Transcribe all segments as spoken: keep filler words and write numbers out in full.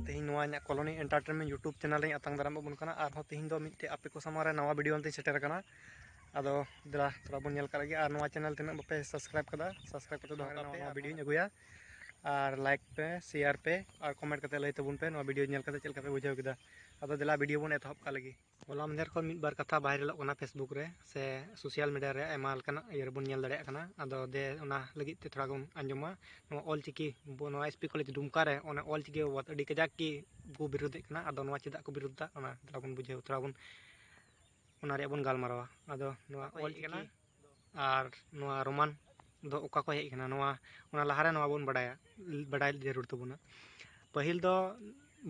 ᱛᱮᱦᱮᱧ ᱱᱚᱣᱟ ᱤᱧᱟᱹᱜ ᱠᱚᱞᱚᱱᱤ ᱮᱱᱴᱟᱨᱴᱮᱱᱢᱮᱱᱴ YouTube ᱪᱮᱱᱮᱞ ᱨᱮᱧ ᱟᱛᱟᱝ ᱫᱟᱨᱟᱢ ᱟᱵᱚᱱ ᱠᱟᱱᱟ᱾ ᱟᱨᱦᱚᱸ ᱛᱮᱦᱮᱧ ᱫᱚ ᱢᱤᱫᱴᱮᱡ ᱟᱯᱮ ᱠᱚ ᱥᱟᱢᱟᱝ ᱨᱮ ᱱᱟᱣᱟ ᱵᱷᱤᱰᱤᱭᱳ ᱟᱱᱛᱮᱧ ᱥᱮᱴᱮᱨ ᱟᱠᱟᱱᱟ᱾ ᱟᱫᱚ ᱫᱮᱞᱟ ᱛᱷᱚᱲᱟ ᱵᱚᱱ ᱧᱮᱞ ᱠᱟᱜ ᱞᱮᱜᱮ᱾ ᱟᱨ ᱱᱚᱣᱟ ᱪᱮᱱᱮᱞ ᱛᱤᱱᱟᱹᱜ ᱵᱟᱯᱮ ᱥᱟᱵᱥᱠᱨᱟᱭᱤᱵ ᱠᱟᱫᱟ, ᱥᱟᱵᱥᱠᱨᱟᱭᱤᱵ ᱠᱟᱛᱮ ᱫᱚᱦᱚ ᱠᱟᱜ ᱯᱮ᱾ ᱱᱟᱣᱟ ᱵᱷᱤᱰᱤᱭᱳᱧ ᱟᱹᱜᱩᱭᱟ᱾ ᱟᱨ ᱞᱟᱭᱤᱠ ᱯᱮ, ᱥᱮᱭᱟᱨ ᱯᱮ, ᱟᱨ ᱠᱚᱢᱮᱱᱴ ᱠᱟᱛᱮ ᱞᱟᱹᱭ ᱛᱟᱵᱚᱱ ᱯᱮ ᱱᱚᱣᱟ ᱵᱷᱤᱰᱤᱭᱳ ᱧᱮᱞ ᱠᱟᱛᱮ ᱪᱮᱫ ᱞᱮᱠᱟ ᱯᱮ ᱵᱩᱡᱷᱟᱹᱣ ᱠᱮᱫᱟ᱾ ᱟᱫᱚ ᱫᱮᱞᱟ ᱵᱷᱤᱰᱤᱭᱳ ᱵᱚᱱ ᱮᱛᱚᱦᱚᱵ ᱠᱟᱜ ᱞᱮᱜᱮ᱾ ᱦᱚᱞᱟ ᱢᱟᱫᱷᱮᱨ ᱠᱷᱚᱱ ᱢᱤᱫ ᱵᱟᱨ ᱠᱟᱛᱷᱟ ᱵᱷᱟᱭᱨᱟᱞᱚᱜ ᱠᱟᱱᱟ ᱯᱷᱮᱥᱵᱩᱠ ᱨᱮ ᱥᱮ ᱥᱳᱥᱟᱞ ᱢᱤᱰᱤᱭᱟ ᱨᱮ, ᱟᱭᱢᱟ ᱞᱮᱠᱟᱱᱟᱜ ᱤᱭᱟᱹ ᱨᱮᱵᱚᱱ ᱧᱮᱞ ᱫᱟᱲᱮᱭᱟᱜ ᱠᱟᱱᱟ᱾ ᱟᱫᱚ ᱫᱮ ᱚᱱᱟ ᱞᱟᱹᱜᱤᱫ ᱛᱮ ᱛᱷᱚᱲᱟ ᱵᱚᱱ ᱟᱸᱡᱚᱢᱟ᱾ ᱱᱚᱣᱟ ᱚᱞ ᱪᱤᱠᱤ ᱵᱚ-, ᱱᱚᱣᱟ ᱮᱥ ᱯᱤ ᱠᱚᱞᱮᱡᱽ ᱰᱩᱢᱠᱟ ᱨᱮ ᱚᱱᱟ ᱚᱞ ᱪᱤᱠᱤ ᱵᱟᱵᱚᱫ ᱟᱹᱰᱤ ᱠᱟᱡᱟᱠ ᱜᱮ ᱠᱚ ᱵᱤᱨᱳᱫᱮᱫ ᱠᱟᱱᱟ᱾ ᱟᱫᱚ ᱱᱚᱣᱟ ᱪᱮᱫᱟᱜ ᱠᱚ ᱵᱤᱨᱳᱫ ᱮᱫᱟ, ᱚᱱᱟ ᱛᱷᱚᱲᱟ ᱵᱚᱱ ᱵᱩᱡᱷᱟᱹᱣ, ᱛᱷᱚᱲᱟ ᱵᱚᱱ ᱚᱱᱟ ᱨᱮᱭᱟᱜ ᱵᱚᱱ ᱜᱟᱞᱢᱟᱨᱟᱣᱟ᱾ ᱟᱫᱚ ᱱᱚᱣᱟ ᱚᱞ ᱪᱤᱠᱤ ᱟᱨ ᱱᱚᱣᱟ ᱨᱳᱢᱟᱱ ᱫᱚ ᱚᱠᱟ ᱠᱷᱚᱱ ᱦᱮᱡ ᱟᱠᱟᱱᱟ, ᱱᱚᱣᱟ, ᱚᱱᱟ ᱞᱟᱦᱟᱨᱮ ᱱᱚᱣᱟ ᱵᱚᱱ ᱵᱟᱰᱟᱭᱟ, ᱵᱟᱰᱟᱭ ᱡᱟᱹᱨᱩᱲ ᱛᱟᱵᱚᱱᱟ᱾ ᱯᱟᱹᱦᱤᱞ ᱫᱚ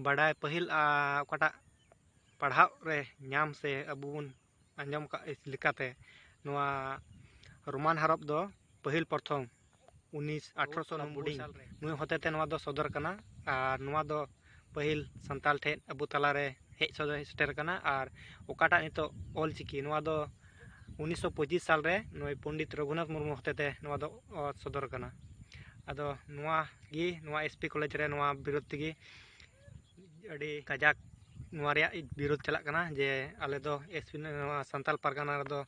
ᱵᱟᱰᱟᱭ, ᱯᱟᱹᱦᱤᱞ, ᱟ, ᱚᱠᱟᱴᱟᱜ ᱯᱟᱲᱦᱟᱣ ᱨᱮ ᱧᱟᱢ ᱥᱮ ᱟᱵᱚ ᱵᱚᱱ ᱟᱸᱡᱚᱢ ᱠᱟᱜ ᱞᱮᱠᱟᱛᱮ, ᱱᱚᱣᱟ ᱨᱳᱢᱟᱱ ᱦᱚᱨᱚᱯ ᱫᱚ ᱯᱟᱹᱦᱤᱞ ᱯᱨᱚᱛᱷᱚᱢ ᱩᱱᱤᱥ, ᱟᱴᱷᱨᱚᱥᱚ ᱱᱚᱵᱵᱳᱭ ᱥᱟᱞ ᱨᱮ ᱱᱩᱭ ᱦᱚᱛᱮᱛᱮ ᱱᱚᱣᱟ ᱫᱚ ᱥᱚᱫᱚᱨ ᱠᱟᱱᱟ᱾ ᱟᱨ ᱱᱚᱣᱟ ᱫᱚ ᱯᱟᱹᱦᱤᱞ ᱥᱟᱱᱛᱟᱲ ᱴᱷᱮᱱ ᱟᱵᱚ ᱛᱟᱞᱟᱨᱮ ᱦᱮᱡ ᱥᱚᱫᱚᱨ, ᱦᱮᱡ ᱥᱮᱴᱮᱨ ᱠᱟᱱᱟ᱾ ᱟᱨ ᱚᱠᱟᱴᱟᱜ ᱱᱤᱛᱚᱜ ᱚᱞ ᱪᱤᱠᱤ, ᱱᱚᱣᱟ ᱫᱚ ᱩᱱᱤᱥᱥᱚ ᱯᱚᱸᱪᱤᱥ ᱥᱟᱞ ᱨᱮ ᱱᱩᱭ ᱯᱚᱱᱰᱤᱛ ᱨᱚᱜᱷᱩᱱᱟᱛᱷ ᱢᱩᱨᱢᱩ ᱦᱚᱛᱮᱛᱮ ᱱᱚᱣᱟ ᱫᱚ, ᱚ, ᱥᱚᱫᱚᱨ ᱠᱟᱱᱟ᱾ ᱟᱫᱚ ᱱᱚᱣᱟ ᱜᱮ, ᱱᱚᱣᱟ ᱮᱥ ᱯᱤ ᱠᱚᱞᱮᱡᱽ ᱨᱮ ᱱᱚᱣᱟ ᱵᱤᱨᱳᱫᱷ ᱛᱮᱜᱮ ᱟᱹᱰᱤ ᱠᱟᱡᱟᱠ ᱱᱚᱣᱟ ᱨᱮᱭᱟᱜ ᱵᱤᱨᱳᱫᱷ ᱪᱟᱞᱟᱜ ᱠᱟᱱᱟ ᱡᱮ ᱟᱞᱮ ᱫᱚ ᱮᱥ ᱯᱤ, ᱱᱚᱣᱟ ᱥᱟᱱᱛᱟᱞ ᱯᱟᱨᱜᱟᱱᱟ ᱨᱮᱫᱚ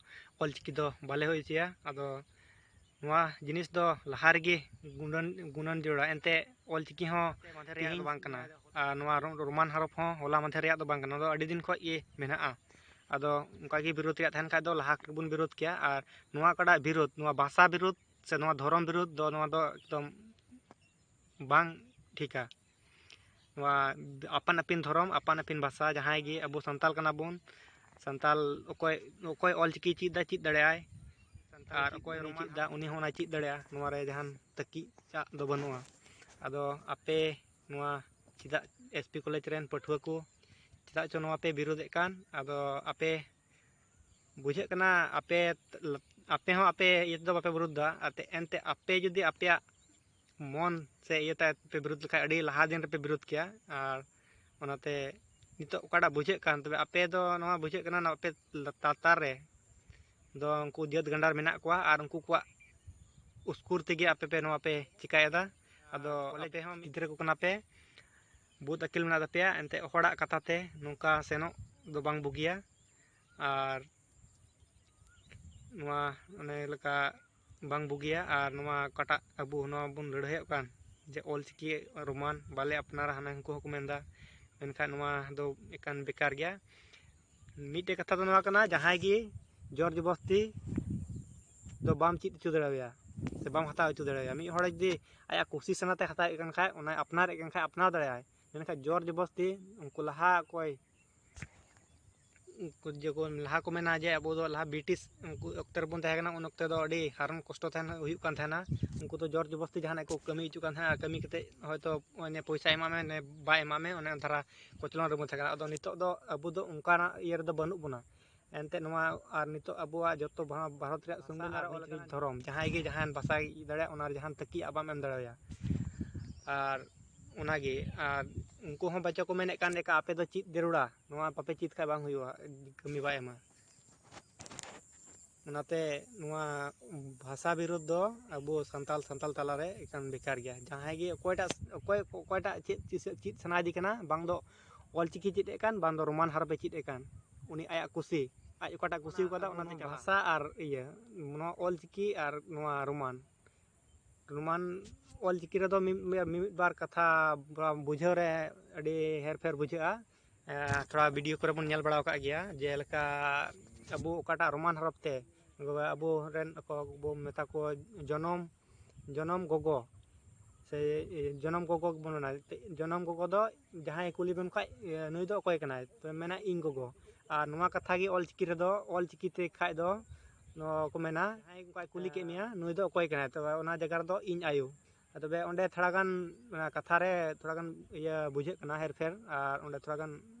ᱚᱞ ᱪᱤᱠᱤ ᱫᱚ ᱵᱟᱞᱮ ᱦᱩᱭ ᱦᱚᱪᱚᱭᱟ᱾ ᱟᱫᱚ ᱱᱚᱣᱟ ᱡᱤᱱᱤᱥ ᱫᱚ ᱞᱟᱦᱟ ᱨᱮᱜᱮ ᱜᱩᱱᱟᱹᱱ, ᱜᱩᱱᱟᱹᱱ ᱡᱟᱹᱨᱩᱲᱟ᱾ ᱮᱱᱛᱮ ᱚᱞ ᱪᱤᱠᱤ ᱦᱚᱸ ᱢᱟᱫᱷᱮᱨ ᱨᱮᱭᱟᱜ ᱫᱚ ᱛᱮᱦᱮᱧ ᱵᱟᱝ ᱠᱟᱱᱟ, ᱟᱨ ᱱᱚᱣᱟ ᱨᱳ-, ᱨᱳᱢᱟᱱ ᱦᱚᱨᱚᱯ ᱦᱚᱸ ᱦᱚᱞᱟ ᱢᱟᱫᱷᱮᱨ ᱨᱮᱭᱟᱜ ᱫᱚ ᱵᱟᱝ ᱠᱟᱱᱟ, ᱱᱚᱣᱟ ᱫᱚ ᱟᱹᱰᱤ ᱫᱤᱱ ᱠᱷᱚᱱ ᱜᱮ ᱢᱮᱱᱟᱜᱼᱟ᱾ ᱟᱫᱚ ᱚᱱᱠᱟ ᱜᱮ ᱵᱤᱨᱳᱫᱷ ᱨᱮᱭᱟᱜ ᱛᱟᱦᱮᱱ ᱠᱷᱟᱡ ᱫᱚ ᱞᱟᱦᱟ ᱨᱮᱵᱚᱱ ᱵᱤᱨᱳᱫᱷ ᱠᱮᱭᱟ᱾ ᱟᱨ ᱱᱚᱣᱟ ᱚᱠᱟᱴᱟᱜ ᱵᱤᱨᱳᱫᱷ, ᱱᱚᱣᱟ ᱵᱷᱟᱥᱟ ᱵᱤᱨᱳᱫᱷ ᱥᱮ ᱱᱚᱣᱟ ᱫᱷᱚᱨᱚᱢ ᱵᱤᱨᱳᱫᱷ ᱫᱚ, ᱱᱚᱣᱟ ᱫᱚ ᱮᱠᱫᱚᱢ ᱵᱟᱝ ᱴᱷᱤᱠᱟ᱾ ᱱᱚᱣᱟ ᱟᱯᱟᱱ ᱟᱹᱯᱤᱱ ᱫᱷᱚᱨᱚᱢ, ᱟᱯᱟᱱ ᱟᱹᱯᱤᱱ ᱵᱷᱟᱥᱟ, ᱡᱟᱦᱟᱸᱭ ᱜᱮ ᱟᱵᱚ ᱥᱟᱱᱛᱟᱞ ᱠᱟᱱᱟ ᱵᱚᱱ, ᱥᱟᱱᱛᱟᱞ ᱚᱠᱚᱭ, ᱚᱠᱚᱭ ᱚᱞ ᱪᱤᱠᱤ ᱪᱮᱫ ᱫᱟᱭ, ᱪᱮᱫ ᱫᱟᱲᱮᱭᱟᱜᱼᱟᱭ, ᱟᱨ ᱚᱠᱚᱭ ᱨᱳᱢᱟᱱ ᱪᱮᱫ ᱫᱟ, ᱩᱱᱤ ᱦᱚᱸ ᱚᱱᱟ ᱪᱮᱫ ᱫᱟᱲᱮᱭᱟᱜᱼᱟ᱾ ᱱᱚᱣᱟ ᱨᱮ ᱡᱟᱦᱟᱱ ᱛᱟᱹᱠᱤᱡ ᱪᱟᱜ ᱫᱚ ᱵᱟᱹᱱᱩᱜᱼᱟ᱾ ᱟᱫᱚ ᱟᱯᱮ ᱱᱚᱣᱟ ᱪᱮᱫᱟᱜ ᱮᱥ ᱯᱤ ᱠᱚᱞᱮᱡᱽ ᱨᱮᱱ ᱯᱟᱹᱴᱷᱩᱣᱟᱹ ᱠᱚ ᱪᱮᱫᱟᱜ ᱪᱚ ᱱᱚᱣᱟ ᱯᱮ ᱵᱤᱨᱳᱫᱮᱫ ᱠᱟᱱ? ᱟᱫᱚ ᱟᱯᱮ ᱵᱩᱡᱷᱟᱹᱜ ᱠᱟᱱᱟ ᱟᱯᱮ, ᱟᱯᱮ ᱦᱚᱸ ᱟᱯᱮ ᱤᱭᱟᱹ ᱛᱮᱫᱚ ᱵᱟᱯᱮ ᱵᱤᱨᱳᱫᱷ ᱫᱟ, ᱟᱨ ᱛᱮ-, ᱮᱱᱛᱮ ᱟᱯᱮ ᱡᱩᱫᱤ ᱟᱯᱮᱭᱟᱜ ᱢᱚᱱ ᱥᱮ ᱤᱭᱟᱹ ᱛᱮ ᱯᱮ ᱵᱤᱨᱳᱫᱷ ᱞᱮᱠᱷᱟᱡ ᱟᱹᱰᱤ ᱞᱟᱦᱟ ᱫᱤᱱ ᱨᱮᱯᱮ ᱵᱤᱨᱳᱫᱷ ᱠᱮᱭᱟ᱾ ᱟᱨ ᱚᱱᱟᱛᱮ ᱱᱤᱛᱚᱜ ᱚᱠᱟᱴᱟᱜ ᱵᱩᱡᱷᱟᱹᱜ ᱠᱟᱱ, ᱛᱚᱵᱮ ᱟᱯᱮ ᱫᱚ ᱱᱚᱣᱟ ᱵᱩᱡᱷᱟᱹᱜ ᱠᱟᱱᱟ ᱱᱚᱣᱟ ᱟᱯᱮ ᱞᱟᱛᱟᱨ ᱨᱮ ᱫᱚ ᱩᱱᱠᱩ ᱡᱟᱹᱛ ᱜᱟᱸᱰᱟᱨ ᱢᱮᱱᱟᱜ ᱠᱚᱣᱟ ᱟᱨ ᱩᱱᱠᱩ ᱠᱚᱣᱟᱜ ᱩᱥᱠᱩᱨ ᱛᱮᱜᱮ ᱟᱯᱮ ᱯᱮ ᱱᱚᱣᱟ ᱯᱮ ᱪᱤᱠᱟᱹᱭᱮᱫᱟ᱾ ᱟᱫᱚ ᱟᱯᱮ ᱦᱚᱸ ᱜᱤᱫᱽᱨᱟᱹ ᱠᱚ ᱠᱟᱱᱟ ᱯᱮ, ᱵᱩᱫᱷ ᱟᱹᱠᱤᱞ ᱢᱮᱱᱟᱜ ᱛᱟᱯᱮᱭᱟ, ᱮᱱᱛᱮᱫ ᱦᱚᱲᱟᱜ ᱠᱟᱛᱷᱟ ᱛᱮ ᱱᱚᱝᱠᱟ ᱥᱮᱱᱚᱜ ᱫᱚ ᱵᱟᱝ ᱵᱩᱜᱤᱭᱟ᱾ ᱟᱨ ᱱᱚᱣᱟ ᱚᱱᱮ ᱞᱮᱠᱟ ᱵᱟᱝ ᱵᱩᱜᱤᱭᱟ᱾ ᱟᱨ ᱱᱚᱣᱟ ᱚᱠᱟᱴᱟᱜ ᱟᱵᱚ ᱱᱚᱣᱟ ᱵᱚᱱ ᱞᱟᱹᱲᱦᱟᱹᱭᱚᱜ ᱠᱟᱱ, ᱡᱮ ᱚᱞ ᱪᱤᱠᱤ ᱨᱳᱢᱟᱱ ᱵᱟᱞᱮ ᱟᱯᱱᱟᱨᱟ, ᱦᱟᱱᱟ ᱩᱱᱠᱩ ᱦᱚᱸᱠᱚ ᱢᱮᱱᱫᱟ, ᱢᱮᱱᱠᱷᱟᱱ ᱱᱚᱣᱟ ᱫᱚ ᱮᱠᱟᱱ ᱵᱮᱠᱟᱨ ᱜᱮᱭᱟ᱾ ᱢᱤᱫᱴᱮᱡ ᱠᱟᱛᱷᱟ ᱫᱚ ᱱᱚᱣᱟ ᱠᱟᱱᱟ, ᱡᱟᱦᱟᱸᱭ ᱜᱮ ᱡᱳᱨ ᱡᱚᱵᱚᱥᱛᱤ ᱫᱚ ᱵᱟᱢ ᱪᱮᱫ ᱦᱚᱪᱚ ᱫᱟᱲᱮᱣᱟᱭᱟ ᱥᱮ ᱵᱟᱢ ᱦᱟᱛᱟᱣ ᱦᱚᱪᱚ ᱫᱟᱲᱮᱣᱟᱭᱟ᱾ ᱢᱤᱫ ᱦᱚᱲ ᱡᱩᱫᱤ ᱟᱭᱟᱜ ᱠᱩᱥᱤ ᱥᱟᱱᱟᱛᱮ ᱦᱟᱛᱟᱣᱮᱫ ᱠᱟᱱ ᱠᱷᱟᱡ, ᱚᱱᱟᱭ ᱟᱯᱱᱟᱨᱮᱫ ᱠᱟᱱ ᱠᱷᱟᱡ ᱟᱯᱱᱟᱨ ᱫᱟᱲᱮᱭᱟᱜᱼᱟᱭ, ᱢᱮᱱᱠᱷᱟᱱ ᱡᱳᱨ ᱡᱚᱵᱚᱥᱛᱤ ᱩᱱᱠᱩ ᱞᱟᱦᱟ ᱚᱠᱚᱭ ᱩᱱᱠᱩ ᱡᱚᱠᱷᱚᱱ ᱞᱟᱦᱟ ᱠᱚ ᱢᱮᱱᱟ ᱡᱮ ᱟᱵᱚ ᱫᱚ ᱞᱟᱦᱟ ᱵᱨᱤᱴᱤᱥ ᱩᱱᱠᱩ ᱚᱠᱛᱮ ᱨᱮᱵᱚᱱ ᱛᱟᱦᱮᱸ ᱠᱟᱱᱟ, ᱩᱱ ᱚᱠᱛᱮ ᱫᱚ ᱟᱹᱰᱤ ᱦᱟᱨᱚᱱ ᱠᱚᱥᱴᱚ ᱛᱟᱦᱮᱱ ᱦᱩᱭᱩᱜ ᱠᱟᱱ ᱛᱟᱦᱮᱱᱟ᱾ ᱩᱱᱠᱩ ᱫᱚ ᱡᱳᱨ ᱡᱚᱵᱚᱥᱛᱤ ᱡᱟᱦᱟᱱᱟᱜ ᱠᱚ ᱠᱟᱹᱢᱤ ᱦᱚᱪᱚᱜ ᱠᱟᱱ ᱛᱟᱦᱮᱱᱟ, ᱟᱨ ᱠᱟᱹᱢᱤ ᱠᱟᱛᱮᱫ ᱦᱚᱭᱛᱳ ᱱᱮ ᱯᱚᱭᱥᱟ ᱮᱢᱟᱜ ᱢᱮ, ᱱᱮ ᱵᱟᱭ ᱮᱢᱟᱜ ᱢᱮ, ᱚᱱᱮ ᱚᱱᱟ ᱫᱷᱟᱨᱟ ᱠᱚᱪᱞᱚᱱ ᱨᱮᱵᱚᱱ ᱛᱟᱦᱮᱸ ᱠᱟᱱᱟ᱾ ᱟᱫᱚ ᱱᱤᱛᱚᱜ ᱫᱚ ᱟᱵᱚ ᱫᱚ ᱚᱱᱠᱟᱱᱟᱜ ᱤᱭᱟᱹ ᱨᱮᱫᱚ ᱵᱟᱹᱱᱩᱜ ᱵᱚᱱᱟ᱾ ᱮᱱᱛᱮᱫ ᱱᱚᱣᱟ ᱟᱨ ᱱᱤᱛᱚᱜ ᱟᱵᱚᱣᱟᱜ ᱡᱚᱛᱚ ᱵᱷᱟ-, ᱵᱷᱟᱨᱚᱛ ᱨᱮᱭᱟᱜ ᱥᱚᱝᱵᱤᱫᱷᱟᱱ ᱟᱨ ᱟᱹᱨᱤᱪᱟᱹᱞᱤ ᱫᱷᱚᱨᱚᱢ, ᱡᱟᱦᱟᱸᱭ ᱜᱮ ᱡᱟᱦᱟᱸᱭ ᱵᱷᱟᱥᱟᱭ ᱫᱟᱲᱮᱭᱟᱜ, ᱚᱱᱟ ᱨᱮ ᱡᱟᱦᱟᱱ ᱛᱟᱹᱠᱤᱡ ᱟᱜ ᱵᱟᱢ ᱮᱢ ᱫᱟᱲᱮᱣᱟᱭᱟ᱾ ᱟᱨ ᱚᱱᱟᱜᱮ, ᱟᱨ ᱩᱱᱠᱩ ᱦᱚᱸ ᱵᱟᱪᱚ ᱠᱚ ᱢᱮᱱᱮᱫ ᱠᱟᱱ ᱞᱮᱠᱟ, ᱟᱯᱮ ᱫᱚ ᱪᱮᱫ ᱡᱟᱹᱨᱩᱲᱟ, ᱱᱚᱣᱟ ᱵᱟᱯᱮ ᱪᱮᱫ ᱠᱷᱟᱡ ᱵᱟᱝ ᱦᱩᱭᱩᱜᱼᱟ, ᱠᱟᱹᱢᱤ ᱵᱟᱭ ᱮᱢᱟ᱾ ᱚᱱᱟᱛᱮ ᱱᱚᱣᱟ ᱵᱷᱟᱥᱟ ᱵᱤᱨᱳᱫᱷ ᱫᱚ ᱟᱵᱚ ᱥᱟᱱᱛᱟᱞ, ᱥᱟᱱᱛᱟᱞ ᱛᱟᱞᱟᱨᱮ ᱮᱠᱟᱱ ᱵᱮᱠᱟᱨ ᱜᱮᱭᱟ᱾ ᱡᱟᱦᱟᱸᱭ ᱜᱮ ᱚᱠᱚᱭᱴᱟᱜ, ᱚᱠᱚᱭ, ᱚᱠᱚᱭᱴᱟᱜ ᱪᱮᱫ, ᱪᱮᱫ, ᱪᱮᱫ ᱥᱟᱱᱟᱭᱮᱫᱮ ᱠᱟᱱᱟ, ᱵᱟᱝ ᱫᱚ ᱚᱞ ᱪᱤᱠᱤ ᱪᱮᱫ ᱮᱫ ᱠᱟᱱ, ᱵᱟᱝ ᱫᱚ ᱨᱳᱢᱟᱱ ᱦᱚᱨᱚᱯᱮ ᱪᱮᱫ ᱮᱫ ᱠᱟᱱ, ᱩᱱᱤ ᱟᱭᱟᱜ ᱠᱩᱥᱤ, ᱟᱡ ᱚᱠᱟᱴᱟᱜ ᱠᱩᱥᱤ ᱠᱟᱫᱟ, ᱚᱱᱟ ᱛᱮ ᱪᱟᱞᱟᱜᱼᱟ᱾ ᱵᱷᱟᱥᱟ ᱟᱨ ᱤᱭᱟᱹ, ᱱᱚᱣᱟ ᱚᱞ ᱪᱤᱠᱤ ᱟᱨ ᱱᱚᱣᱟ ᱨᱳᱢᱟᱱ, ᱨᱳᱢᱟᱱ ᱚᱞ ᱪᱤᱠᱤ ᱨᱮᱫᱚ ᱢᱤ-, ᱢᱤ-, ᱢᱤᱢᱤᱫ ᱵᱟᱨ ᱠᱟᱛᱷᱟ ᱵᱟ-, ᱵᱩᱡᱷᱟᱹᱣ ᱨᱮ ᱟᱹᱰᱤ ᱦᱮᱨᱯᱷᱮᱨ ᱵᱩᱡᱷᱟᱹᱜᱼᱟ᱾ ᱮᱸ, ᱛᱷᱚᱲᱟ ᱵᱷᱤᱰᱤᱭᱳ ᱠᱚᱨᱮ ᱵᱚᱱ ᱧᱮᱞ ᱵᱟᱲᱟ ᱟᱠᱟᱫ ᱜᱮᱭᱟ, ᱡᱮᱞᱮᱠᱟ ᱟᱵᱚ ᱚᱠᱟᱴᱟᱜ ᱨᱳᱢᱟᱱ ᱦᱚᱨᱚᱯ ᱛᱮ ᱟᱵᱚ ᱨᱮᱱ ᱚᱠᱚᱭ ᱵᱚ ᱢᱮᱛᱟ ᱠᱚᱣᱟ ᱡᱚᱱᱚᱢ, ᱡᱚᱱᱚᱢ ᱜᱚᱜᱚ, ᱥᱮ ᱡᱚᱱᱚᱢ ᱜᱚᱜᱚ ᱜᱮᱵᱚᱱ ᱢᱮᱱᱟ, ᱡᱚᱱᱚᱢ ᱜᱚᱜᱚ ᱫᱚ ᱡᱟᱦᱟᱸᱭ ᱠᱩᱞᱤ ᱵᱮᱱ ᱠᱷᱟᱡ, ᱱᱩᱭ ᱫᱚ ᱚᱠᱚᱭ ᱠᱟᱱᱟᱭ? ᱛᱚ ᱢᱮᱱᱟ, "ᱤᱧ ᱜᱚᱜᱚ᱾" ᱟᱨ ᱱᱚᱣᱟ ᱠᱟᱛᱷᱟ ᱜᱮ ᱚᱞ ᱪᱤᱠᱤ ᱨᱮᱫᱚ, ᱚᱞ ᱪᱤᱠᱤ ᱛᱮ ᱠᱷᱟᱡ ᱫᱚ ᱱᱚᱣᱟ ᱠᱚ ᱢᱮᱱᱟ, ᱡᱟᱦᱟᱸᱭ ᱚᱱᱠᱟᱭ ᱠᱩᱞᱤ ᱠᱮᱫ ᱢᱮᱭᱟ, "ᱱᱩᱭ ᱫᱚ ᱚᱠᱚᱭ ᱠᱟᱱᱟᱭ?" ᱛᱚᱵᱮ ᱚᱱᱟ ᱡᱟᱭᱜᱟ ᱨᱮᱫᱚ, "ᱤᱧ ᱟᱭᱳ᱾" ᱛᱚᱵᱮ ᱚᱸᱰᱮ ᱛᱷᱚᱲᱟ ᱜᱟᱱ, ᱚᱱᱟ ᱠᱟᱛᱷᱟ ᱨᱮ ᱛᱷᱚᱲᱟ ᱜᱟᱱ ᱤᱭᱟᱹ ᱵᱩᱡᱷᱟᱹᱜ ᱠᱟᱱᱟ, ᱦᱮᱨᱯᱷᱮᱨ᱾ ᱟᱨ ᱚᱸᱰᱮ ᱛᱷᱚᱲᱟ ᱜᱟᱱ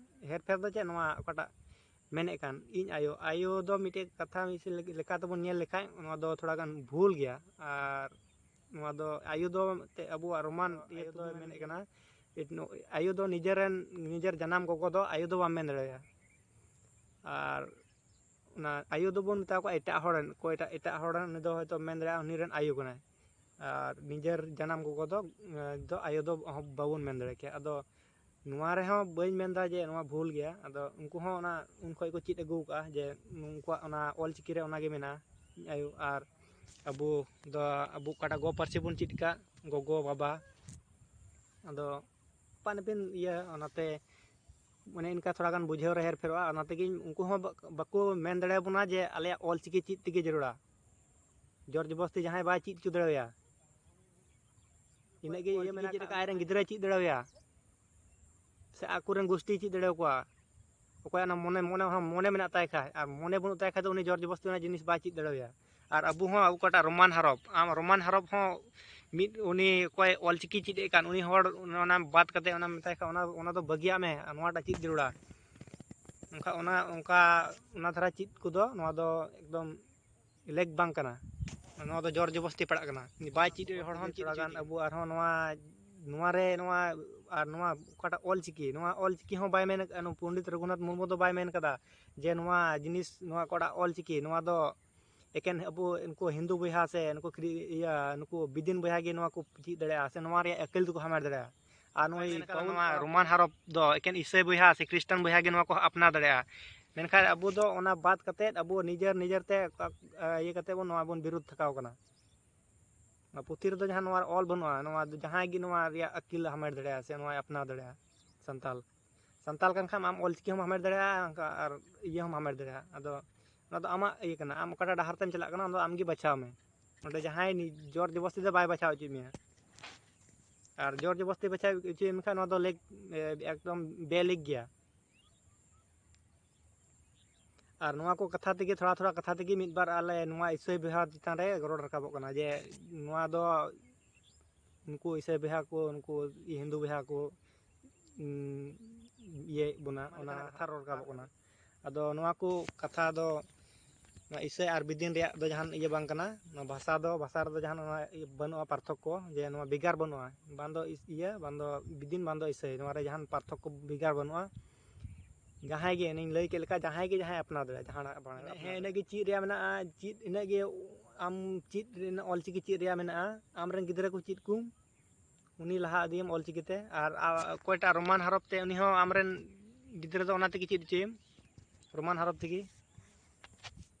ᱦᱮᱨᱯᱷᱮᱨ ᱫᱚ ᱪᱮᱫ, ᱱᱚᱣᱟ ᱚᱠᱟᱴᱟᱜ ᱢᱮᱱᱮᱫ ᱠᱟᱱ, "ᱤᱧ ᱟᱭᱳ", ᱟᱭᱳ ᱫᱚ ᱢᱤᱫᱴᱮᱡ ᱠᱟᱛᱷᱟ ᱢᱤᱫ ᱞᱮᱠᱟ ᱛᱮᱵᱚᱱ ᱧᱮᱞ ᱞᱮᱠᱷᱟᱡ, ᱱᱚᱣᱟ ᱫᱚ ᱛᱷᱚᱲᱟ ᱜᱟᱱ ᱵᱷᱩᱞ ᱜᱮᱭᱟ᱾ ᱟᱨ ᱱᱚᱣᱟ ᱫᱚ ᱟᱭᱳ ᱫᱚ ᱮᱱᱛᱮᱫ ᱟᱵᱚᱣᱟᱜ ᱨᱳᱢᱟᱱ ᱤᱭᱟᱹ ᱫᱚ ᱢᱮᱱᱮᱫ ᱠᱟᱱᱟ, ᱟᱭᱳ ᱫᱚ ᱱᱤᱡᱮᱨᱮᱱ, ᱱᱤᱡᱮᱨ ᱡᱟᱱᱟᱢ ᱜᱚᱜᱚ ᱫᱚ ᱟᱭᱳ ᱫᱚ ᱵᱟᱢ ᱢᱮᱱ ᱫᱟᱲᱮᱣᱟᱭᱟ᱾ ᱟᱨ ᱚᱱᱟ ᱟᱭᱳ ᱫᱚᱵᱚᱱ ᱢᱮᱛᱟ ᱠᱚᱣᱟ ᱮᱴᱟᱜ ᱦᱚᱲ ᱨᱮᱱ, ᱚᱠᱚᱭᱴᱟᱜ ᱮᱴᱟᱜ ᱦᱚᱲ ᱨᱮᱱ, ᱩᱱᱤ ᱫᱚ ᱦᱚᱭᱛᱳ ᱢᱮᱱ ᱫᱟᱲᱮᱭᱟᱜᱼᱟ ᱩᱱᱤ ᱨᱮᱱ ᱟᱭᱳ ᱠᱟᱱᱟᱭ᱾ ᱟᱨ ᱱᱤᱡᱮᱨ ᱡᱟᱱᱟᱢ ᱜᱚᱜᱚ ᱫᱚ, ᱮᱸ, ᱫᱚ ᱟᱭᱳ ᱫᱚ ᱚᱦᱚ-, ᱵᱟᱵᱚᱱ ᱢᱮᱱ ᱫᱟᱲᱮ ᱠᱮᱭᱟ᱾ ᱟᱫᱚ ᱱᱚᱣᱟ ᱨᱮᱦᱚᱸ ᱵᱟᱹᱧ ᱢᱮᱱᱫᱟ ᱡᱮ ᱱᱚᱣᱟ ᱵᱷᱩᱞ ᱜᱮᱭᱟ᱾ ᱟᱫᱚ ᱩᱱᱠᱩ ᱦᱚᱸ ᱚᱱᱟ ᱩᱱ ᱠᱷᱚᱱ ᱠᱚ ᱪᱮᱫ ᱟᱹᱜᱩ ᱟᱠᱟᱫᱼᱟ ᱡᱮ ᱩᱱᱠᱩᱣᱟᱜ ᱚᱱᱟ ᱚᱞ ᱪᱤᱠᱤ ᱨᱮ ᱚᱱᱟᱜᱮ ᱢᱮᱱᱟᱜᱼᱟ, ᱟᱭᱳ᱾ ᱟᱨ ᱟᱵᱚ ᱫᱚ ᱟᱵᱚ ᱚᱠᱟᱴᱟᱜ ᱜᱚ ᱯᱟᱹᱨᱥᱤ ᱵᱚᱱ ᱪᱮᱫ ᱟᱠᱟᱫ, ᱜᱚᱜᱚ ᱵᱟᱵᱟ, ᱟᱫᱚ ᱟᱯᱟᱱ ᱟᱹᱯᱤᱱ ᱤᱭᱟᱹ, ᱚᱱᱟᱛᱮ ᱚᱱᱮ ᱚᱱᱠᱟ ᱛᱷᱚᱲᱟ ᱜᱟᱱ ᱵᱩᱡᱷᱟᱹᱣ ᱨᱮ ᱦᱮᱨ ᱯᱷᱮᱨᱚᱜᱼᱟ᱾ ᱚᱱᱟ ᱛᱮᱜᱮᱧ, ᱩᱱᱠᱩ ᱦᱚᱸ ᱵᱟ-, ᱵᱟᱠᱚ ᱢᱮᱱ ᱫᱟᱲᱮᱭᱟᱵᱚᱱᱟ ᱡᱮ ᱟᱞᱮᱭᱟᱜ ᱚᱞ ᱪᱤᱠᱤ ᱪᱮᱫ ᱛᱮᱜᱮ ᱡᱟᱹᱨᱩᱲᱟ᱾ ᱡᱳᱨ ᱡᱚᱵᱚᱥᱛᱤ ᱡᱟᱦᱟᱸᱭ ᱵᱟᱭ ᱪᱮᱫ ᱦᱚᱪᱚ ᱫᱟᱲᱮᱣᱟᱭᱟ, ᱤᱱᱟᱹᱜ ᱜᱮ ᱤᱭᱟᱹ ᱢᱮᱱᱟᱜ ᱟᱠᱟᱫ, ᱟᱡ ᱨᱮᱱ ᱜᱤᱫᱽᱨᱟᱹᱭ ᱪᱮᱫ ᱫᱟᱲᱮᱣᱟᱭᱟ, ᱥᱮ ᱟᱠᱚᱨᱮᱱ ᱜᱩᱥᱴᱤᱭ ᱪᱮᱫ ᱫᱟᱲᱮᱭᱟᱠᱚᱣᱟ᱾ ᱚᱠᱚᱭᱟᱜ ᱚᱱᱟ ᱢᱚᱱᱮ, ᱢᱚᱱᱮ ᱦᱚᱸ, ᱢᱚᱱᱮ ᱢᱮᱱᱟᱜ ᱛᱟᱭ ᱠᱷᱟᱡ, ᱟᱨ ᱢᱚᱱᱮ ᱵᱟᱹᱱᱩᱜ ᱛᱟᱭ ᱠᱷᱟᱡ ᱫᱚ ᱩᱱᱤ ᱡᱳᱨ ᱡᱚᱵᱚᱥᱛᱤ ᱚᱱᱟ ᱡᱤᱱᱤᱥ ᱵᱟᱭ ᱪᱮᱫ ᱫᱟᱲᱮᱣᱟᱭᱟ᱾ ᱟᱨ ᱟᱵᱚ ᱦᱚᱸ ᱚᱠᱟᱴᱟᱜ ᱨᱳᱢᱟᱱ ᱦᱚᱨᱚᱯ, ᱟᱢ ᱨᱳᱢᱟᱱ ᱦᱚᱨᱚᱯ ᱦᱚᱸ ᱢᱤᱫ, ᱩᱱᱤ ᱚᱠᱚᱭ ᱚᱞ ᱪᱤᱠᱤ ᱪᱮᱫ ᱮᱫ ᱠᱟᱱ, ᱩᱱᱤ ᱦᱚᱲ ᱚᱱᱟ ᱵᱟᱫ ᱠᱟᱛᱮ ᱚᱱᱟ ᱢᱮᱛᱟᱭ ᱠᱷᱟᱡ, ᱚᱱᱟ, ᱚᱱᱟ ᱫᱚ ᱵᱟᱹᱜᱤᱭᱟᱜ ᱢᱮ, ᱟᱨ ᱱᱚᱣᱟᱴᱟᱜ ᱪᱮᱫ ᱡᱟᱹᱨᱩᱲᱟ᱾ ᱚᱱᱠᱟ, ᱚᱱᱟ, ᱚᱱᱠᱟ, ᱚᱱᱟ ᱫᱷᱟᱨᱟ ᱪᱮᱫ ᱠᱚᱫᱚ, ᱱᱚᱣᱟ ᱫᱚ ᱮᱠᱫᱚᱢ ᱞᱮᱠ ᱵᱟᱝ ᱠᱟᱱᱟ᱾ ᱱᱚᱣᱟ ᱫᱚ ᱡᱳᱨ ᱡᱚᱵᱚᱥᱛᱤ ᱯᱟᱲᱟᱜ ᱠᱟᱱᱟ᱾ ᱵᱟᱭ ᱪᱮᱫ ᱦᱚᱲ ᱦᱚᱸ ᱪᱮᱫ ᱦᱚᱪᱚᱭᱮᱭᱟ᱾ ᱟᱵᱚ ᱟᱨᱦᱚᱸ ᱱᱚᱣᱟ, ᱱᱚᱣᱟ ᱨᱮ, ᱱᱚᱣᱟ, ᱟᱨ ᱱᱚᱣᱟ ᱚᱠᱟᱴᱟᱜ ᱚᱞ ᱪᱤᱠᱤ, ᱱᱚᱣᱟ ᱚᱞ ᱪᱤᱠᱤ ᱦᱚᱸ ᱵᱟᱭ ᱢᱮᱱ ᱟᱠᱟᱫᱼᱟ, ᱱᱩᱭ ᱯᱚᱱᱰᱤᱛ ᱨᱚᱜᱷᱩᱱᱟᱛᱷ ᱢᱩᱨᱢᱩ ᱫᱚ ᱵᱟᱭ ᱢᱮᱱ ᱠᱟᱫᱟ ᱡᱮ ᱱᱚᱣᱟ ᱡᱤᱱᱤᱥ, ᱱᱚᱣᱟ ᱚᱠᱟᱴᱟᱜ ᱚᱞ ᱪᱤᱠᱤ, ᱱᱚᱣᱟ ᱫᱚ ᱮᱠᱮᱱ ᱟᱵᱚ ᱩᱱᱠᱩ ᱦᱤᱱᱫᱩ ᱵᱚᱭᱦᱟ ᱥᱮ ᱱᱩᱠᱩ ᱠᱷᱨᱤ-, ᱤᱭᱟᱹ, ᱱᱩᱠᱩ ᱵᱤᱫᱤᱱ ᱵᱚᱭᱦᱟ ᱜᱮ ᱱᱚᱣᱟ ᱠᱚ ᱪᱮᱫ ᱫᱟᱲᱮᱭᱟᱜᱼᱟ ᱥᱮ ᱱᱚᱣᱟ ᱨᱮᱭᱟᱜ ᱟᱹᱠᱤᱞ ᱫᱚᱠᱚ ᱦᱟᱢᱮᱴ ᱫᱟᱲᱮᱭᱟᱜᱼᱟ᱾ ᱟᱨ ᱱᱚᱜᱼᱚᱭ ᱱᱚᱣᱟ ᱨᱳᱢᱟᱱ ᱦᱚᱨᱚᱯ ᱫᱚ ᱮᱠᱮᱱ ᱤᱥᱟᱹᱭ ᱵᱚᱭᱦᱟ ᱥᱮ ᱠᱷᱨᱤᱥᱴᱟᱱ ᱵᱚᱭᱦᱟ ᱜᱮ ᱱᱚᱣᱟ ᱠᱚ ᱟᱯᱱᱟᱨ ᱫᱟᱲᱮᱭᱟᱜᱼᱟ᱾ ᱢᱮᱱᱠᱷᱟᱱ ᱟᱵᱚ ᱫᱚ ᱚᱱᱟ ᱵᱟᱫ ᱠᱟᱛᱮᱫ ᱟᱵᱚ ᱱᱤᱡᱮᱨ ᱱᱤᱡᱮᱨ ᱛᱮ ᱚᱠᱟ, ᱤᱭᱟᱹ ᱠᱟᱛᱮᱫ ᱵᱚᱱ ᱱᱚᱣᱟ ᱵᱚᱱ ᱵᱤᱨᱳᱫᱷ ᱛᱷᱟᱠᱟᱣ ᱠᱟᱱᱟ᱾ ᱱᱚᱣᱟ ᱯᱩᱛᱷᱤ ᱨᱮᱫᱚ ᱡᱟᱦᱟᱸ ᱱᱚᱣᱟ ᱚᱞ ᱵᱟᱹᱱᱩᱜᱼᱟ, ᱱᱚᱣᱟ ᱫᱚ ᱡᱟᱦᱟᱸᱭ ᱜᱮ ᱱᱚᱣᱟ ᱨᱮᱭᱟᱜ ᱟᱹᱠᱤᱞ ᱦᱟᱢᱮᱴ ᱫᱟᱲᱮᱭᱟᱜᱼᱟ ᱥᱮ ᱱᱚᱣᱟᱭ ᱟᱯᱱᱟᱨ ᱫᱟᱲᱮᱭᱟᱜᱼᱟ ᱥᱟᱱᱛᱟᱞ᱾ ᱥᱟᱱᱛᱟᱞ ᱠᱟᱱ ᱠᱷᱟᱱ ᱟᱢ ᱚᱞ ᱪᱤᱠᱤ ᱦᱚᱸᱢ ᱦᱟᱢᱮᱴ ᱫᱟᱲᱮᱭᱟᱜᱼᱟ, ᱚᱱᱠᱟ ᱟᱨ ᱤᱭᱟᱹ ᱦᱚᱸᱢ ᱦᱟᱢᱮᱴ ᱫᱟᱲᱮᱭᱟᱜᱼᱟ᱾ ᱟᱫᱚ ᱚᱱᱟ ᱫᱚ ᱟᱢᱟᱜ ᱤᱭᱟᱹ ᱠᱟᱱᱟ, ᱟᱢ ᱚᱠᱟᱴᱟᱜ ᱰᱟᱦᱟᱨ ᱛᱮᱢ ᱪᱟᱞᱟᱜ ᱠᱟᱱᱟ, ᱚᱱᱟ ᱫᱚ ᱟᱢ ᱜᱮ ᱵᱟᱪᱷᱟᱣ ᱢᱮ᱾ ᱱᱚᱰᱮ ᱡᱟᱦᱟᱸᱭ ᱱᱤ-, ᱡᱳᱨ ᱡᱚᱵᱚᱥᱛᱤ ᱫᱚ ᱵᱟᱭ ᱵᱟᱪᱷᱟᱣ ᱦᱚᱪᱚᱭᱮᱫ ᱢᱮᱭᱟ᱾ ᱟᱨ ᱡᱳᱨ ᱡᱚᱵᱚᱥᱛᱤ ᱵᱟᱪᱷᱟᱣ ᱦᱚᱪᱚᱭᱮᱫ ᱢᱮᱠᱷᱟᱱ ᱱᱚᱣᱟ ᱫᱚ ᱞᱮᱠ, ᱮ, ᱮᱠᱫᱚᱢ ᱵᱮ-ᱞᱮᱠ ᱜᱮᱭᱟ᱾ ᱟᱨ ᱱᱚᱣᱟ ᱠᱚ ᱠᱟᱛᱷᱟ ᱛᱮᱜᱮ, ᱛᱷᱚᱲᱟ ᱛᱷᱚᱲᱟ ᱠᱟᱛᱷᱟ ᱛᱮᱜᱮ ᱢᱤᱫ ᱵᱟᱨ ᱟᱞᱮ ᱱᱚᱣᱟ ᱤᱥᱟᱹᱭ ᱵᱚᱭᱦᱟ ᱪᱮᱛᱟᱱ ᱨᱮ ᱨᱚᱲ ᱨᱟᱠᱟᱵᱚᱜ ᱠᱟᱱᱟ ᱡᱮ ᱱᱚᱣᱟ ᱫᱚ ᱱᱩᱠᱩ ᱤᱥᱟᱹᱭ ᱵᱚᱭᱦᱟ ᱠᱚ, ᱱᱩᱠᱩ ᱦᱤᱱᱫᱩ ᱵᱚᱭᱦᱟ ᱠᱚ, ᱩᱸ, ᱤᱭᱟᱹᱭᱮᱫ ᱵᱚᱱᱟ, ᱚᱱᱟ ᱠᱟᱛᱷᱟ ᱨᱚᱲ ᱨᱟᱠᱟᱵᱚᱜ ᱠᱟᱱᱟ᱾ ᱟᱫᱚ ᱱᱚᱣᱟ ᱠᱚ ᱠᱟᱛᱷᱟ ᱫᱚ ᱱᱚᱣᱟ ᱤᱥᱟᱹᱭ ᱟᱨ ᱵᱤᱫᱤᱱ ᱨᱮᱭᱟᱜ ᱫᱚ ᱡᱟᱦᱟᱱ ᱤᱭᱟᱹ ᱵᱟᱝ ᱠᱟᱱᱟ᱾ ᱱᱚᱣᱟ ᱵᱷᱟᱥᱟ ᱫᱚ, ᱵᱷᱟᱥᱟ ᱨᱮᱫᱚ ᱡᱟᱦᱟᱱ ᱚᱱᱟ ᱤᱭᱟᱹ ᱵᱟᱹᱱᱩᱜᱼᱟ ᱯᱟᱨᱛᱷᱚᱠᱠᱚ, ᱡᱮ ᱱᱚᱣᱟ ᱵᱷᱮᱜᱟᱨ ᱵᱟᱹᱱᱩᱜᱼᱟ, ᱵᱟᱝ ᱫᱚ ᱤᱥ-, ᱤᱭᱟᱹ, ᱵᱟᱝ ᱫᱚ ᱵᱤᱫᱤᱱ, ᱵᱟᱝ ᱫᱚ ᱤᱥᱟᱹᱭ, ᱱᱚᱣᱟ ᱨᱮ ᱡᱟᱦᱟᱱ ᱯᱟᱨᱛᱷᱚᱠᱠᱚ ᱵᱷᱮᱜᱟᱨ ᱵᱟᱹᱱᱩᱜᱼᱟ᱾ ᱡᱟᱦᱟᱸᱭ ᱜᱮ, ᱤᱧ ᱞᱟᱹᱭ ᱠᱮᱫ ᱞᱮᱠᱟ, ᱡᱟᱦᱟᱸᱭ ᱜᱮ ᱡᱟᱦᱟᱸᱭ ᱟᱯᱱᱟᱨ ᱫᱟᱲᱮᱭᱟᱜᱼᱟ, ᱡᱟᱦᱟᱱᱟᱜ ᱵᱟᱝ ᱦᱮᱸ, ᱤᱱᱟᱹᱜ ᱜᱮ ᱪᱮᱫ ᱨᱮᱭᱟᱜ ᱢᱮᱱᱟᱜᱼᱟ, ᱪᱮᱫ ᱤᱱᱟᱹᱜ ᱜᱮ ᱟᱢ ᱪᱮᱫ ᱨᱮᱱᱟᱜ ᱚᱞᱪᱤᱠᱤ ᱪᱮᱫ ᱨᱮᱭᱟᱜ ᱢᱮᱱᱟᱜᱼᱟ, ᱟᱢᱨᱮᱱ ᱜᱤᱫᱽᱨᱟᱹ ᱠᱚ ᱪᱮᱫ ᱠᱚᱢ, ᱩᱱᱤ ᱞᱟᱦᱟ ᱤᱫᱤᱭᱮᱢ ᱚᱞᱪᱤᱠᱤ ᱛᱮ᱾ ᱟᱨ ᱟ-, ᱚᱠᱚᱭᱴᱟᱜ ᱨᱳᱢᱟᱱ ᱦᱚᱨᱚᱯ ᱛᱮ, ᱩᱱᱤ ᱦᱚᱸ ᱟᱢᱨᱮᱱ ᱜᱤᱫᱽᱨᱟᱹ ᱫᱚ ᱚᱱᱟ ᱛᱮᱜᱮ ᱪᱮᱫ ᱦᱚᱪᱚᱭᱮᱢ, ᱨᱳᱢᱟᱱ ᱦᱚᱨᱚᱯ ᱛᱮᱜᱮ᱾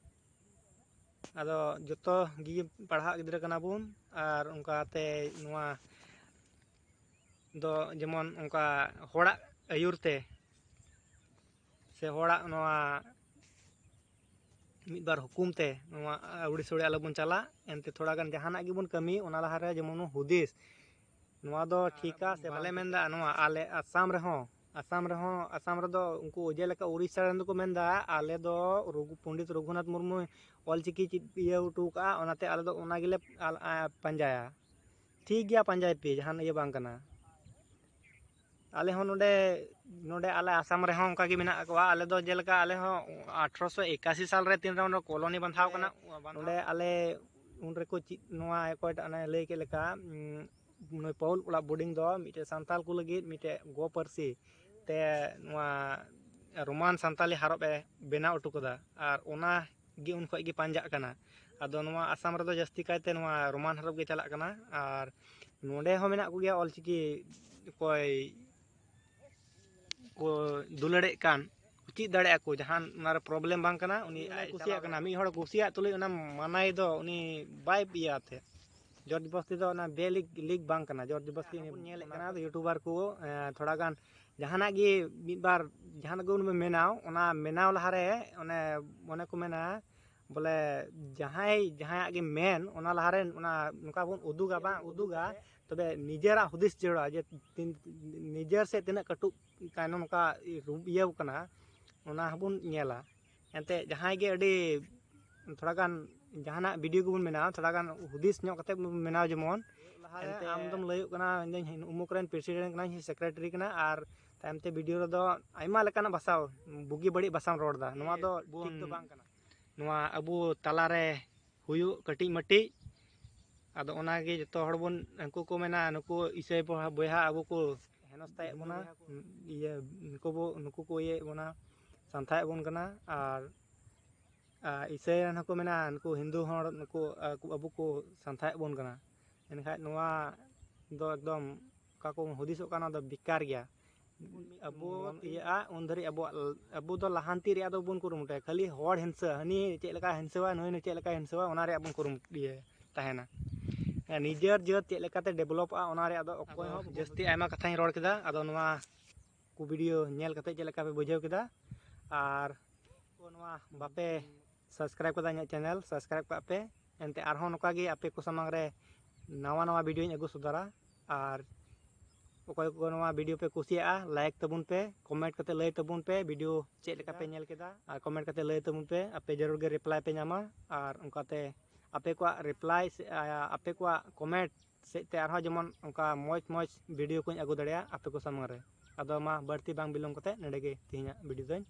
ᱟᱫᱚ ᱡᱚᱛᱚ ᱜᱮ ᱯᱟᱲᱦᱟᱜ ᱜᱤᱫᱽᱨᱟᱹ ᱠᱟᱱᱟ ᱵᱚᱱ, ᱟᱨ ᱚᱱᱠᱟᱛᱮ ᱱᱚᱣᱟ ᱫᱚ ᱡᱮᱢᱚᱱ ᱚᱱᱠᱟ ᱦᱚᱲᱟᱜ ᱟᱹᱭᱩᱨ ᱛᱮ ᱥᱮ ᱦᱚᱲᱟᱜ ᱱᱚᱣᱟ ᱢᱤᱫ ᱵᱟᱨ ᱦᱩᱠᱩᱢ ᱛᱮ ᱱᱚᱣᱟ ᱟᱹᱣᱲᱤ ᱥᱟᱹᱣᱲᱤ ᱟᱞᱚᱵᱚᱱ ᱪᱟᱞᱟᱜ, ᱮᱱᱛᱮ ᱛᱷᱚᱲᱟ ᱜᱟᱱ ᱡᱟᱦᱟᱱᱟᱜ ᱜᱮᱵᱚᱱ ᱠᱟᱹᱢᱤ, ᱚᱱᱟ ᱞᱟᱦᱟᱨᱮ ᱡᱮᱢᱚᱱ ᱦᱩᱫᱤᱥ, ᱱᱚᱣᱟ ᱫᱚ ᱴᱷᱤᱠᱟ ᱥᱮ ᱵᱟᱞᱮ ᱵᱟᱝ ᱢᱮᱱᱫᱟ᱾ ᱱᱚᱣᱟ ᱟᱞᱮ ᱟᱥᱟᱢ ᱨᱮᱦᱚᱸ, ᱟᱥᱟᱢ ᱨᱮᱦᱚᱸ, ᱟᱥᱟᱢ ᱨᱮᱫᱚ ᱩᱱᱠᱩ ᱡᱮᱞᱮᱠᱟ ᱩᱲᱤᱥᱥᱟ ᱨᱮᱱ ᱫᱚᱠᱚ ᱢᱮᱱᱫᱟ, ᱟᱞᱮ ᱫᱚ ᱨᱚᱜᱷᱩ-, ᱯᱚᱱᱰᱤᱛ ᱨᱚᱜᱷᱩᱱᱟᱛᱷ ᱢᱩᱨᱢᱩ ᱚᱞᱪᱤᱠᱤ ᱪᱮᱫ ᱤᱭᱟᱹ ᱦᱚᱴᱚ ᱠᱟᱜᱼᱟ, ᱚᱱᱟᱛᱮ ᱟᱞᱮ ᱫᱚ ᱚᱱᱟ ᱜᱮᱞᱮ ᱟᱞ-, ᱟ-, ᱯᱟᱸᱡᱟᱭᱟ᱾ ᱴᱷᱤᱠ ᱜᱮᱭᱟ, ᱯᱟᱸᱡᱟᱭ ᱯᱮ, ᱡᱟᱦᱟᱱ ᱤᱭᱟᱹ ᱵᱟᱝ ᱠᱟᱱᱟ᱾ ᱟᱞᱮ ᱦᱚᱸ ᱱᱚᱰᱮ, ᱱᱚᱰᱮ ᱟᱞᱮ ᱟᱥᱟᱢ ᱨᱮᱦᱚᱸ ᱚᱱᱠᱟ ᱜᱮ ᱢᱮᱱᱟᱜ ᱠᱚᱣᱟ᱾ ᱟᱞᱮ ᱫᱚ ᱡᱮᱞᱮᱠᱟ ᱟᱞᱮ ᱦᱚᱸ ᱟᱴᱷᱨᱚᱥᱚ ᱮᱠᱟᱥᱤ ᱥᱟᱞ ᱨᱮ ᱛᱤᱱ ᱨᱮ ᱚᱸᱰᱮ ᱠᱚᱞᱚᱱᱤ ᱵᱟᱸᱫᱷᱟᱣ ᱠᱟᱱᱟ, ᱱᱚᱰᱮ ᱟᱞᱮ ᱩᱱ ᱨᱮᱠᱚ ᱪᱮᱫ, ᱱᱚᱣᱟ ᱚᱠᱚᱭᱴᱟᱜ ᱚᱱᱮ ᱞᱟᱹᱭ ᱠᱮᱫ ᱞᱮᱠᱟ, ᱩᱸ, ᱱᱩᱭ ᱯᱟᱹᱣᱩᱞ ᱚᱲᱟᱜ ᱵᱳᱨᱰᱤᱝ ᱫᱚ ᱢᱤᱫᱴᱮᱡ ᱥᱟᱱᱛᱟᱞ ᱠᱚ ᱞᱟᱹᱜᱤᱫ ᱢᱤᱫᱴᱮᱡ ᱜᱚ ᱯᱟᱹᱨᱥᱤ ᱛᱮ ᱱᱚᱣᱟ ᱨᱳᱢᱟᱱ ᱥᱟᱱᱛᱟᱞᱤ ᱦᱟᱨᱚᱯ ᱮ ᱵᱮᱱᱟᱣ ᱦᱚᱴᱚ ᱠᱟᱫᱟ᱾ ᱟᱨ ᱚᱱᱟ ᱜᱮ ᱩᱱ ᱠᱷᱚᱡ ᱜᱮ ᱯᱟᱸᱡᱟᱜ ᱠᱟᱱᱟ᱾ ᱟᱫᱚ ᱱᱚᱣᱟ ᱟᱥᱟᱢ ᱨᱮᱫᱚ ᱡᱟᱹᱥᱛᱤ ᱠᱟᱭᱛᱮ ᱱᱚᱣᱟ ᱨᱳᱢᱟᱱ ᱦᱚᱨᱚᱯ ᱜᱮ ᱪᱟᱞᱟᱜ ᱠᱟᱱᱟ᱾ ᱟᱨ ᱱᱚᱰᱮ ᱦᱚᱸ ᱢᱮᱱᱟᱜ ᱠᱚᱜᱮᱭᱟ ᱚᱞᱪᱤᱠᱤ ᱚᱠᱚᱭ ᱠᱚ ᱫᱩᱞᱟᱹᱲᱮᱫ ᱠᱟᱱ, ᱪᱮᱫ ᱫᱟᱲᱮᱭᱟᱜᱼᱟ ᱠᱚ, ᱡᱟᱦᱟᱱ ᱚᱱᱟᱨᱮ ᱯᱨᱚᱵᱞᱮᱢ ᱵᱟᱝ ᱠᱟᱱᱟ᱾ ᱩᱱᱤ ᱩᱱᱤ ᱟᱡ ᱠᱩᱥᱤᱭᱟᱜ ᱪᱟᱞᱟᱣ ᱠᱟᱱᱟ, ᱢᱤᱫ ᱦᱚᱲ ᱠᱩᱥᱤᱭᱟᱜ ᱛᱩᱞᱩᱡ ᱚᱱᱟ ᱢᱟᱱᱟᱭ ᱫᱚ ᱩᱱᱤ ᱵᱟᱭ ᱤᱭᱟᱹ ᱟᱛᱮ, ᱡᱳᱨ ᱡᱚᱵᱚᱥᱛᱤ ᱫᱚ ᱚᱱᱟ ᱵᱮ ᱞᱤᱜᱽ, ᱞᱤᱜᱽ ᱵᱟᱝ ᱠᱟᱱᱟ᱾ ᱡᱳᱨ ᱡᱚᱵᱚᱥᱛᱤ ᱵᱚᱱ ᱧᱮᱞᱮᱫ ᱠᱟᱱᱟ, ᱤᱭᱩᱴᱩᱵᱟᱨ ᱠᱚ, ᱮᱸ, ᱛᱷᱚᱲᱟ ᱜᱟᱱ ᱡᱟᱦᱟᱱᱟᱜ ᱜᱮ ᱢᱤᱫ ᱵᱟᱨ ᱡᱟᱦᱟᱱᱟᱜ ᱜᱮᱵᱚᱱ ᱢᱮᱱᱟ, ᱚᱱᱟ ᱢᱮᱱᱟᱣ ᱞᱟᱦᱟᱨᱮ ᱚᱱᱮ, ᱚᱱᱮ ᱠᱚ ᱢᱮᱱᱟ ᱵᱚᱞᱮ, ᱡᱟᱦᱟᱸᱭ ᱡᱟᱦᱟᱸᱭᱟᱜ ᱜᱮ ᱢᱮᱱ, ᱚᱱᱟ ᱞᱟᱦᱟᱨᱮ ᱚᱱᱟ ᱱᱚᱝᱠᱟ ᱵᱚᱱ ᱩᱫᱩᱜᱟ, ᱵᱟᱝ ᱩᱫᱩᱜᱟ, ᱛᱚᱵᱮ ᱱᱤᱡᱮᱨᱟᱜ ᱦᱩᱫᱤᱥ ᱡᱟᱹᱨᱩᱲᱟ ᱡᱮ ᱛᱤᱱ-, ᱱᱤᱡᱮᱨ ᱥᱮᱫ ᱛᱤᱱᱟᱹᱜ ᱠᱟᱹᱴᱩᱵ ᱛᱟᱭᱱᱚᱢ ᱱᱚᱝᱠᱟ ᱤᱭᱟᱹᱣ ᱠᱟᱱᱟ, ᱚᱱᱟ ᱦᱚᱸᱵᱚᱱ ᱧᱮᱞᱟ᱾ ᱮᱱᱛᱮ ᱡᱟᱦᱟᱸᱭ ᱜᱮ ᱟᱹᱰᱤ ᱛᱷᱚᱲᱟ ᱜᱟᱱ ᱡᱟᱦᱟᱱᱟᱜ ᱵᱷᱤᱰᱤᱭᱳ ᱜᱮᱵᱚᱱ ᱵᱮᱱᱟᱣᱟ, ᱛᱷᱚᱲᱟ ᱜᱟᱱ ᱦᱩᱫᱤᱥ ᱧᱚᱜ ᱠᱟᱛᱮ ᱵᱚᱱ ᱵᱮᱱᱟᱣ᱾ ᱡᱮᱢᱚᱱ ᱞᱟᱦᱟᱨᱮ ᱮᱱᱛᱮ ᱟᱢ ᱫᱚᱢ ᱞᱟᱹᱭᱚᱜ ᱠᱟᱱᱟ, "ᱤᱧ ᱫᱚᱧ ᱩᱢᱩᱠ ᱨᱮᱱ ᱯᱨᱮᱥᱤᱰᱮᱱᱴ ᱠᱟᱱᱟᱧ, ᱥᱮᱠᱨᱮᱴᱟᱨᱤ ᱠᱟᱱᱟ", ᱟᱨ ᱛᱟᱭᱚᱢ ᱛᱮ ᱵᱷᱤᱰᱤᱭᱳ ᱨᱮᱫᱚ ᱟᱭᱢᱟ ᱞᱮᱠᱟᱱᱟᱜ ᱵᱷᱟᱥᱟ, ᱵᱩᱜᱤ ᱵᱟᱹᱲᱤᱡ ᱵᱷᱟᱥᱟᱢ ᱨᱚᱲ ᱮᱫᱟ᱾ ᱱᱚᱣᱟ ᱫᱚ ᱴᱷᱤᱠ ᱫᱚ ᱵᱟᱝ ᱠᱟᱱᱟ᱾ ᱱᱚᱣᱟ ᱟᱵᱚ ᱛᱟᱞᱟᱨᱮ ᱦᱩᱭᱩᱜ ᱠᱟᱹᱴᱤᱡ ᱢᱟᱹᱴᱤᱡ, ᱟᱫᱚ ᱚᱱᱟᱜᱮ ᱡᱚᱛᱚ ᱦᱚᱲ ᱵᱚᱱ, ᱩᱱᱠᱩ ᱠᱚ ᱢᱮᱱᱟ, ᱱᱩᱠᱩ ᱤᱥᱟᱹᱭ ᱵᱚᱭᱦᱟ, ᱵᱚᱭᱦᱟ ᱟᱵᱚ ᱠᱚ ᱦᱮᱱᱚᱥᱛᱟᱭᱮᱫ ᱵᱚᱱᱟ, ᱤᱭᱟᱹ, ᱱᱩᱠᱩ ᱵᱚ, ᱱᱩᱠᱩ ᱠᱚ ᱤᱭᱟᱹᱭᱮᱫ ᱵᱚᱱᱟ, ᱥᱟᱱᱛᱷᱟᱭᱮᱫ ᱵᱚᱱ ᱠᱟᱱᱟ᱾ ᱟᱨ, ᱟᱨ ᱤᱥᱟᱹᱭ ᱨᱮᱱ ᱦᱚᱸᱠᱚ ᱢᱮᱱᱟ, ᱱᱩᱠᱩ ᱦᱤᱱᱫᱩ ᱦᱚᱲ, ᱱᱩᱠᱩ, ᱟᱠᱚ, ᱟᱵᱚ ᱠᱚ ᱥᱟᱱᱛᱷᱟᱭᱮᱫ ᱵᱚᱱ ᱠᱟᱱᱟ᱾ ᱮᱱᱠᱷᱟᱡ ᱱᱚᱣᱟ ᱫᱚ ᱮᱠᱫᱚᱢ ᱚᱠᱟ ᱠᱚ ᱦᱩᱫᱤᱥᱚᱜ ᱠᱟᱱᱟ, ᱚᱱᱟ ᱫᱚ ᱵᱮᱠᱟᱨ ᱜᱮᱭᱟ᱾ ᱟᱵᱚ ᱤᱭᱟᱹᱜᱼᱟ, ᱩᱱ ᱫᱷᱟᱹᱨᱤᱡ ᱟᱵᱚᱣᱟᱜ, ᱟᱵᱚ ᱫᱚ ᱞᱟᱦᱟᱱᱛᱤ ᱨᱮᱭᱟᱜ ᱫᱚ ᱵᱚᱱ ᱠᱩᱨᱩᱢᱩᱴᱩᱭᱟ, ᱠᱷᱟᱹᱞᱤ ᱦᱚᱲ ᱦᱤᱝᱥᱟᱹ, ᱦᱟᱹᱱᱤ ᱪᱮᱫ ᱞᱮᱠᱟ ᱦᱤᱝᱥᱟᱹᱣᱟ, ᱱᱩᱭ ᱪᱮᱫ ᱞᱮᱠᱟ ᱦᱤᱝᱥᱟᱹᱣᱟ, ᱚᱱᱟ ᱨᱮᱭᱟᱜ ᱵᱚᱱ ᱠᱩᱨᱩᱢᱩᱴᱩ, ᱤᱭᱟᱹ, ᱛᱟᱦᱮᱱᱟ᱾ ᱱᱤᱡᱮᱨ ᱡᱟᱹᱛ ᱪᱮᱫ ᱞᱮᱠᱟᱛᱮ ᱰᱮᱵᱷᱞᱚᱯᱚᱜᱼᱟ, ᱚᱱᱟ ᱨᱮᱭᱟᱜ ᱫᱚ ᱚᱠᱚᱭ ᱦᱚᱸ ᱡᱟᱹᱥᱛᱤ ᱟᱭᱢᱟ ᱠᱟᱛᱷᱟᱧ ᱨᱚᱲ ᱠᱮᱫᱟ᱾ ᱟᱫᱚ ᱱᱚᱣᱟ ᱠᱚ ᱵᱷᱤᱰᱤᱭᱳ ᱧᱮᱞ ᱠᱟᱛᱮ ᱪᱮᱫ ᱞᱮᱠᱟ ᱯᱮ ᱵᱩᱡᱷᱟᱹᱣ ᱠᱮᱫᱟ? ᱟᱨ ᱱᱚᱣᱟ ᱵᱟᱯᱮ ᱥᱟᱵᱥᱠᱨᱟᱭᱤᱵ ᱠᱟᱫᱟ ᱤᱧᱟᱹᱜ ᱪᱮᱱᱮᱞ, ᱥᱟᱵᱥᱠᱨᱟᱭᱤᱵ ᱠᱟᱜ ᱯᱮ᱾ ᱮᱱᱛᱮ ᱟᱨᱦᱚᱸ ᱱᱚᱝᱠᱟ ᱜᱮ ᱟᱯᱮ ᱠᱚ ᱥᱟᱢᱟᱝ ᱨᱮ ᱱᱟᱣᱟ ᱱᱟᱣᱟ ᱵᱷᱤᱰᱤᱭᱳᱧ ᱟᱹᱜᱩ ᱥᱚᱫᱚᱨᱟ᱾ ᱟᱨ ᱚᱠᱚᱭ ᱠᱚ ᱱᱚᱣᱟ ᱵᱷᱤᱰᱤᱭᱳ ᱯᱮ ᱠᱩᱥᱤᱭᱟᱜᱼᱟ, ᱞᱟᱭᱤᱠ ᱛᱟᱵᱚᱱ ᱯᱮ, ᱠᱚᱢᱮᱱᱴ ᱠᱟᱛᱮ ᱞᱟᱹᱭ ᱛᱟᱵᱚᱱ ᱯᱮ ᱵᱷᱤᱰᱤᱭᱳ ᱪᱮᱫ ᱞᱮᱠᱟ ᱯᱮ ᱧᱮᱞ ᱠᱮᱫᱟ, ᱟᱨ ᱠᱚᱢᱮᱱᱴ ᱠᱟᱛᱮ ᱞᱟᱹᱭ ᱛᱟᱵᱚᱱ ᱯᱮ, ᱟᱯᱮ ᱡᱟᱹᱨᱩᱲ ᱜᱮ ᱨᱤᱯᱞᱟᱭ ᱯᱮ ᱧᱟᱢᱟ᱾ ᱟᱨ ᱚᱱᱠᱟᱛᱮ ᱟᱯᱮ ᱠᱚᱣᱟᱜ ᱨᱤᱯᱞᱟᱭ ᱥᱮ, ᱟ, ᱟᱯᱮ ᱠᱚᱣᱟᱜ ᱠᱚᱢᱮᱱᱴ ᱥᱮᱫ ᱛᱮ ᱟᱨᱦᱚᱸ ᱡᱮᱢᱚᱱ ᱚᱱᱠᱟ ᱢᱚᱡᱽ ᱢᱚᱡᱽ ᱵᱷᱤᱰᱤᱭᱳ ᱠᱚᱧ ᱟᱹᱜᱩ ᱫᱟᱲᱮᱭᱟᱜᱼᱟ ᱟᱯᱮ ᱠᱚ ᱥᱟᱢᱟᱝ ᱨᱮ᱾ ᱟᱫᱚ ᱢᱟ ᱵᱟᱹᱲᱛᱤ ᱵᱟᱝ ᱵᱤᱞᱚᱢ ᱠᱟᱛᱮ ᱱᱚᱸᱰᱮ ᱜᱮ ᱛᱮᱦᱮᱧᱟᱜ ᱵᱷᱤᱰᱤᱭᱳ ᱫᱚᱧ